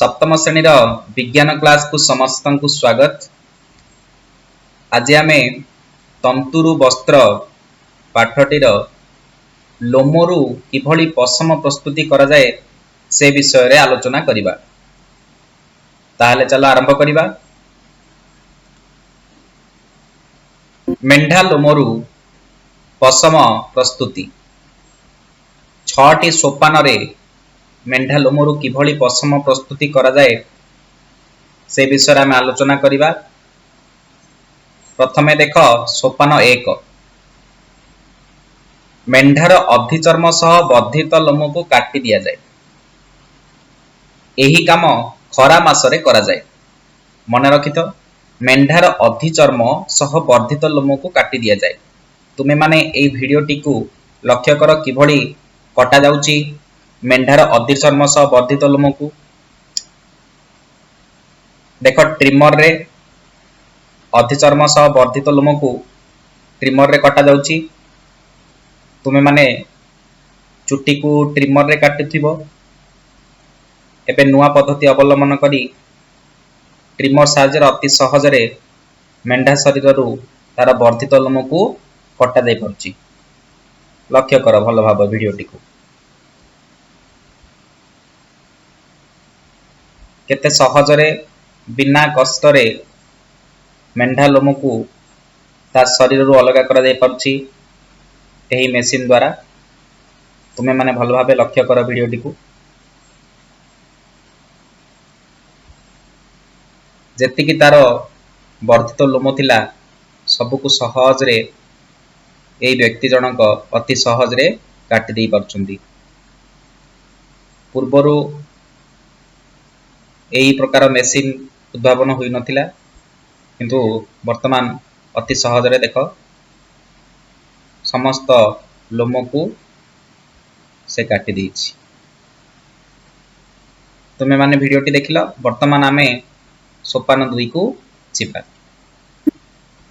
ସପ୍ତମ ଶ୍ରେଣୀର ବିଜ୍ଞାନ କ୍ଲାସକୁ ସମସ୍ତଙ୍କୁ ସ୍ୱାଗତ। ଆଜି ଆମେ ତନ୍ତୁରୁ ବସ୍ତ୍ର ପାଠଟିର ଲୋମରୁ କିଭଳି ପଶମ ପ୍ରସ୍ତୁତି କରାଯାଏ ସେ ବିଷୟରେ ଆଲୋଚନା କରିବା। ତାହେଲେ ଚାଲ ଆରମ୍ଭ କରିବା। ମେଣ୍ଢା ଲୋମରୁ ପଶମ ପ୍ରସ୍ତୁତି। 6ଟି ସୋପାନରେ ମେଣ୍ଢା ଲୋମରୁ କିଭଳି ପଶମ ପ୍ରସ୍ତୁତି କରାଯାଏ ସେ ବିଷୟରେ ଆମେ ଆଲୋଚନା କରିବା। ପ୍ରଥମେ ଦେଖ ସୋପାନ 1। ମେଣ୍ଢାର ଅଧିଚର୍ମ ସହ ବର୍ଦ୍ଧିତ ଲୋମକୁ କାଟି ଦିଆଯାଏ। ଏହି କାମ ଖରା ମାସରେ କରାଯାଏ। ମନେ ରଖିଥ, ମେଣ୍ଢାର ଅଧିଚର୍ମ ସହ ବର୍ଦ୍ଧିତ ଲୋମକୁ କାଟି ଦିଆଯାଏ। ତୁମେମାନେ ଏଇ ଭିଡ଼ିଓଟିକୁ ଲକ୍ଷ୍ୟ କର, କିଭଳି କଟାଯାଉଛି ମେଣ୍ଢାର ଅଧିଚର୍ମ ସହ ବର୍ଦ୍ଧିତ ଲୋମକୁ। ଦେଖ, ଟ୍ରିମରରେ ଅଧିଚର୍ମ ସହ ବର୍ଦ୍ଧିତ ଲୋମକୁ ଟ୍ରିମରରେ କଟାଯାଉଛି। ତୁମେମାନେ ଚୁଟିକୁ ଟ୍ରିମରରେ କାଟୁଥିବ। ଏବେ ନୂଆ ପଦ୍ଧତି ଅବଲମ୍ବନ କରି ଟ୍ରିମର ସାହାଯ୍ୟରେ ଅତି ସହଜରେ ମେଣ୍ଢା ଶରୀରରୁ ତାର ବର୍ଦ୍ଧିତ ଲୋମକୁ କଟା ଯାଇପାରୁଛି। ଲକ୍ଷ୍ୟ କର ଭଲ ଭାବେ ଭିଡ଼ିଓଟିକୁ, କେତେ ସହଜରେ ବିନା କଷ୍ଟରେ ମେଣ୍ଢା ଲୋମକୁ ତା ଶରୀରରୁ ଅଲଗା କରାଯାଇପାରୁଛି ଏହି ମେସିନ୍ ଦ୍ୱାରା। ତୁମେମାନେ ଭଲ ଭାବେ ଲକ୍ଷ୍ୟ କର ଭିଡ଼ିଓଟିକୁ। ଯେତିକି ତାର ବର୍ଦ୍ଧିତ ଲୋମ ଥିଲା, ସବୁକୁ ସହଜରେ ଏଇ ବ୍ୟକ୍ତି ଜଣକ ଅତି ସହଜରେ କାଟି ଦେଇ ପାରୁଛନ୍ତି। ପୂର୍ବରୁ ଏହି ପ୍ରକାର ମେସିନ୍ ଉଦ୍ଭାବନ ହୋଇନଥିଲା, କିନ୍ତୁ ବର୍ତ୍ତମାନ ଅତି ସହଜରେ ଦେଖ ସମସ୍ତ ଲୋମକୁ ସେ କାଟି ଦେଇଛି। ତୁମେମାନେ ଭିଡ଼ିଓଟି ଦେଖିଲ। ବର୍ତ୍ତମାନ ଆମେ ସୋପାନ 2କୁ ଯିବା।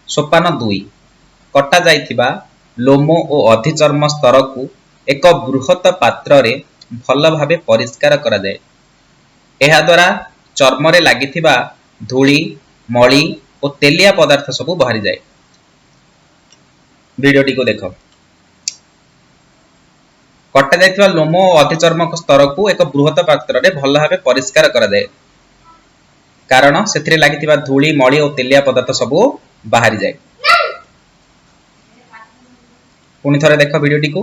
ସୋପାନ 2। କଟା ଯାଇଥିବା ଲୋମ ଓ ଅଧିଚର୍ମ ସ୍ତରକୁ ଏକ ବୃହତ ପାତ୍ରରେ ଭଲ ଭାବେ ପରିଷ୍କାର କରାଯାଏ। ଏହାଦ୍ୱାରା ଚର୍ମରେ ଲାଗିଥିବା ଧୂଳି, ମଳି ଓ ତେଲିଆ ପଦାର୍ଥ ସବୁ ବାହାରିଯାଏ। ଭିଡ଼ିଓଟିକୁ ଦେଖ। କଟାଯାଇଥିବା ଲୋମ ଓ ଅଧିଚର୍ମ ସ୍ତରକୁ ଏକ ବୃହତ ପାତ୍ରରେ ଭଲ ଭାବେ ପରିଷ୍କାର କରାଯାଏ, କାରଣ ସେଥିରେ ଲାଗିଥିବା ଧୂଳି, ମଳି ଓ ତେଲିଆ ପଦାର୍ଥ ସବୁ ବାହାରିଯାଏ। ପୁଣି ଥରେ ଦେଖ ଭିଡ଼ିଓଟିକୁ,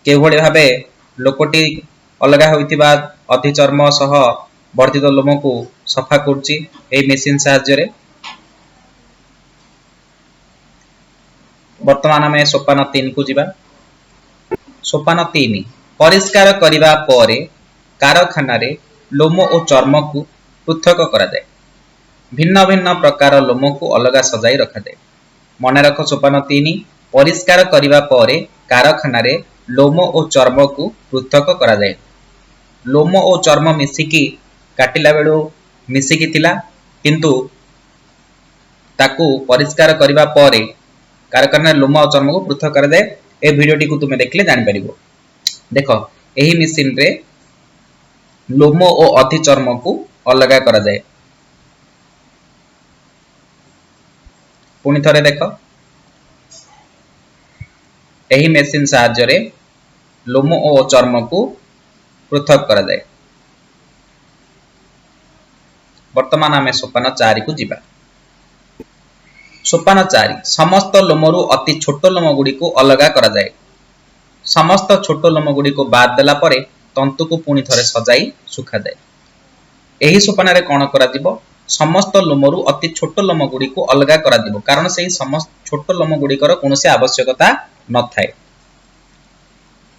କେଉଁଭଳି ଭାବେ ଲୋକଟି ଅଲଗା ହୋଇଥିବା ଅଧିଚର୍ମ ସହ ବର୍ଦ୍ଧିତ ଲୋମକୁ ସଫା କରୁଛି ଏହି ମେସିନ୍ ସାହାଯ୍ୟରେ। ବର୍ତ୍ତମାନ ଆମେ ସୋପାନ 3କୁ ଯିବା। ସୋପାନ 3। ପରିଷ୍କାର କରିବା ପରେ କାରଖାନାରେ ଲୋମ ଓ ଚର୍ମକୁ ପୃଥକ କରାଯାଏ। ଭିନ୍ନ ଭିନ୍ନ ପ୍ରକାର ଲୋମକୁ ଅଲଗା ସଜାଇ ରଖାଯାଏ। ମନେ ରଖ, ସୋପାନ 3, ପରିଷ୍କାର କରିବା ପରେ କାରଖାନାରେ ଲୋମ ଓ ଚର୍ମକୁ ପୃଥକ କରାଯାଏ। ଲୋମ ଓ ଚର୍ମ ମିଶିକି କାଟିଲା ବେଳୁ ମିଶିକି ଥିଲା, କିନ୍ତୁ ତାକୁ ପରିଷ୍କାର କରିବା ପରେ କାରଖାନାରେ ଲୋମ ଓ ଚର୍ମକୁ ପୃଥକ କରାଯାଏ। ଏ ଭିଡ଼ିଓଟିକୁ ତୁମେ ଦେଖିଲେ ଜାଣିପାରିବ। ଦେଖ, ଏହି ମେସିନରେ ଲୋମ ଓ ଅଧି ଚର୍ମକୁ ଅଲଗା କରାଯାଏ। ପୁଣି ଥରେ ଦେଖ, ଏହି ମେସିନ୍ ସାହାଯ୍ୟରେ ଲୋମ ଓ ଚର୍ମକୁ ପୃଥକ କରାଯାଏ। ବର୍ତ୍ତମାନ ଆମେ ସୋପାନ 4କୁ ଯିବା। ସୋପାନ 4। ସମସ୍ତ ଲୋମରୁ ଅତି ଛୋଟ ଲୋମ ଗୁଡ଼ିକୁ ଅଲଗା କରାଯାଏ। ସମସ୍ତ ଛୋଟ ଲୋମ ଗୁଡ଼ିକୁ ବାଦ ଦେଲା ପରେ ତନ୍ତୁକୁ ପୁଣି ଥରେ ସଜାଇ ଶୁଖାଯାଏ। ଏହି ସୋପାନରେ କ'ଣ କରାଯିବ? ସମସ୍ତ ଲୋମରୁ ଅତି ଛୋଟ ଲୋମ ଗୁଡ଼ିକୁ ଅଲଗା କରାଯିବ, କାରଣ ସେହି ସମସ୍ତ ଛୋଟ ଲୋମ ଗୁଡ଼ିକର କୌଣସି ଆବଶ୍ୟକତା ନଥାଏ।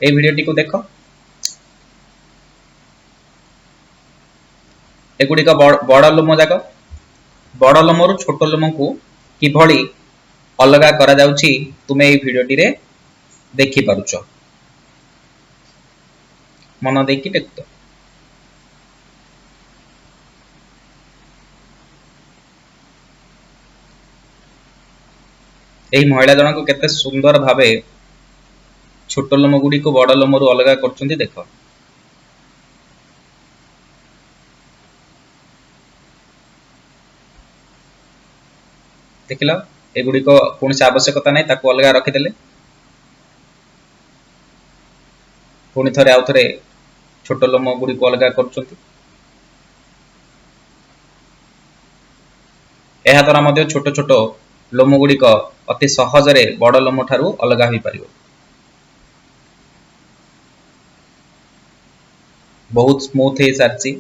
ଏହି ଭିଡ଼ିଓଟିକୁ ଦେଖ। ଏଗୁଡ଼ିକ ବଡ଼ ଲୋମ ଯାକ। ବଡ଼ ଲୋମରୁ ଛୋଟ ଲୋମକୁ କିଭଳି ଅଲଗା କରାଯାଉଛି ତୁମେ ଏଇ ଭିଡ଼ିଓଟିରେ ଦେଖିପାରୁଛ। ମନ ଦେଇକି ଦେଖ। ଏହି ମହିଳା ଜଣକ କେତେ ସୁନ୍ଦର ଭାବେ ଛୋଟ ଲୋମ ଗୁଡ଼ିକୁ ବଡ଼ ଲୋମରୁ ଅଲଗା କରୁଛନ୍ତି ଦେଖ। ଦେଖିଲ, ଏଗୁଡ଼ିକ କୌଣସି ଆବଶ୍ୟକତା ନାହିଁ, ତାକୁ ଅଲଗା ରଖିଦେଲେ। ପୁଣି ଥରେ ଆଉ ଥରେ ଛୋଟ ଲୋମ ଗୁଡ଼ିକୁ ଅଲଗା କରୁଛନ୍ତି। ଏହାଦ୍ୱାରା ମଧ୍ୟ ଛୋଟ ଛୋଟ ଲୋମ ଗୁଡ଼ିକ ଅତି ସହଜରେ ବଡ଼ ଲୋମ ଠାରୁ ଅଲଗା ହୋଇପାରିବ। ବହୁତ ସ୍ମୁଥ ହେଇସାରିଛି।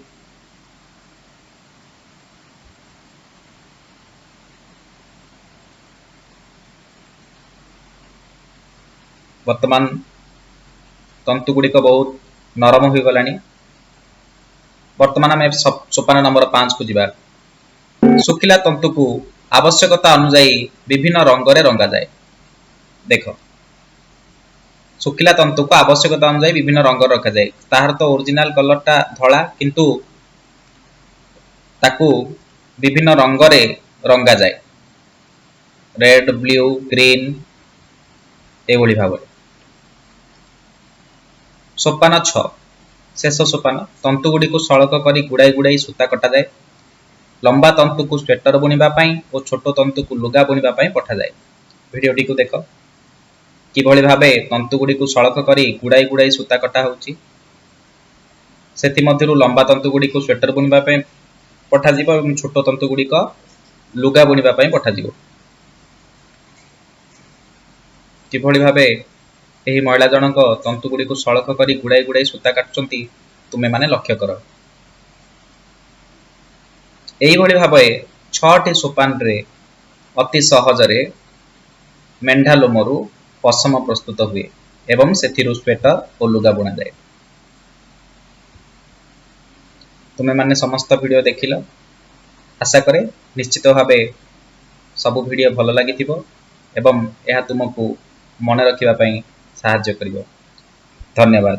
ବର୍ତ୍ତମାନ ତନ୍ତୁ ଗୁଡ଼ିକ ବହୁତ ନରମ ହୋଇଗଲାଣି। ବର୍ତ୍ତମାନ ଆମେ ସୋପାନ ନମ୍ବର 5କୁ ଯିବା। ଶୁଖିଲା ତନ୍ତୁକୁ ଆବଶ୍ୟକତା ଅନୁଯାୟୀ ବିଭିନ୍ନ ରଙ୍ଗରେ ରଙ୍ଗାଯାଏ। ଦେଖ, ଶୁଖିଲା ତନ୍ତୁକୁ ଆବଶ୍ୟକତା ଅନୁଯାୟୀ ବିଭିନ୍ନ ରଙ୍ଗରେ ରଖାଯାଏ। ତାହାର ତ ଓରିଜିନାଲ କଲରଟା ଧଳା, କିନ୍ତୁ ତାକୁ ବିଭିନ୍ନ ରଙ୍ଗରେ ରଙ୍ଗାଯାଏ, ରେଡ୍, ବ୍ଲୁ, ଗ୍ରୀନ୍ ଏଭଳି ଭାବରେ। ସୋପାନ 6, ଶେଷ ସୋପାନ। ତନ୍ତୁଗୁଡ଼ିକୁ ସଳଖ କରି ଗୁଡ଼ାଇ ଗୁଡ଼ାଇ ସୂତା କଟାଯାଏ। ଲମ୍ବା ତନ୍ତୁକୁ ସ୍ୱେଟର ବୁଣିବା ପାଇଁ ଓ ଛୋଟ ତନ୍ତୁକୁ ଲୁଗା ବୁଣିବା ପାଇଁ ପଠାଯାଏ। ଭିଡ଼ିଓଟିକୁ ଦେଖ, କିଭଳି ଭାବେ ତନ୍ତୁଗୁଡ଼ିକୁ ସଳଖ କରି ଗୁଡ଼ାଇ ଗୁଡ଼ାଇ ସୂତା କଟା ହେଉଛି। ସେଥିମଧ୍ୟରୁ ଲମ୍ବା ତନ୍ତୁଗୁଡ଼ିକୁ ସ୍ୱେଟର ବୁଣିବା ପାଇଁ ପଠାଯିବ ଏବଂ ଛୋଟ ତନ୍ତୁଗୁଡ଼ିକ ଲୁଗା ବୁଣିବା ପାଇଁ ପଠାଯିବ। କିଭଳି ଭାବେ ଏହି ମହିଳା ଜଣକ ତନ୍ତୁଗୁଡ଼ିକୁ ସଳଖ କରି ଗୁଡ଼ାଇ ଗୁଡ଼ାଇ ସୂତା କାଟୁଛନ୍ତି, ତୁମେମାନେ ଲକ୍ଷ୍ୟ କର। ଏଇଭଳି ଭାବେ 6ଟି ସୋପାନରେ ଅତି ସହଜରେ ମେଣ୍ଢା ଲୋମରୁ ପଶମ ପ୍ରସ୍ତୁତ ହୁଏ ଏବଂ ସେଥିରୁ ସ୍ୱେଟର ଓ ଲୁଗା ବୁଣାଯାଏ। ତୁମେମାନେ ସମସ୍ତ ଭିଡ଼ିଓ ଦେଖିଲ, ଆଶା କରେ ନିଶ୍ଚିତ ଭାବେ ସବୁ ଭିଡ଼ିଓ ଭଲ ଲାଗିଥିବ ଏବଂ ଏହା ତୁମକୁ ମନେ ରଖିବା ପାଇଁ ସାହାଯ୍ୟ କରିବ। ଧନ୍ୟବାଦ।